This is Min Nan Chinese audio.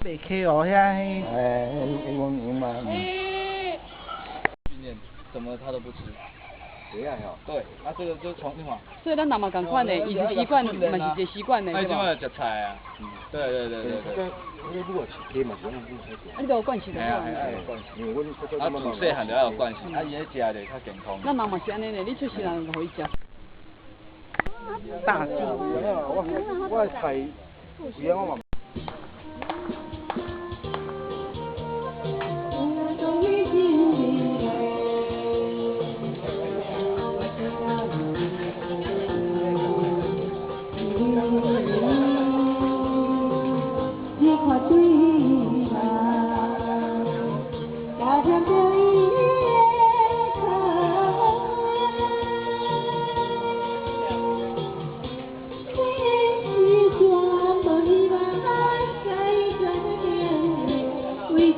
袂起哦，遐彼。哎，英文英嘛。训练怎麼他都不吃。對啊，對，啊這個就從你看。所以咱人嘛仝款的，伊是習慣，嘛是一個習慣的，對吧？啊，這擺食菜啊。對對對對對。啊，你都有慣習的。啊有慣習。啊，自細漢就要有慣習，啊伊咧食就較健康。咱人嘛是按呢呢，你出世人就予伊食。大蓟。我我菜，有影我嘛。為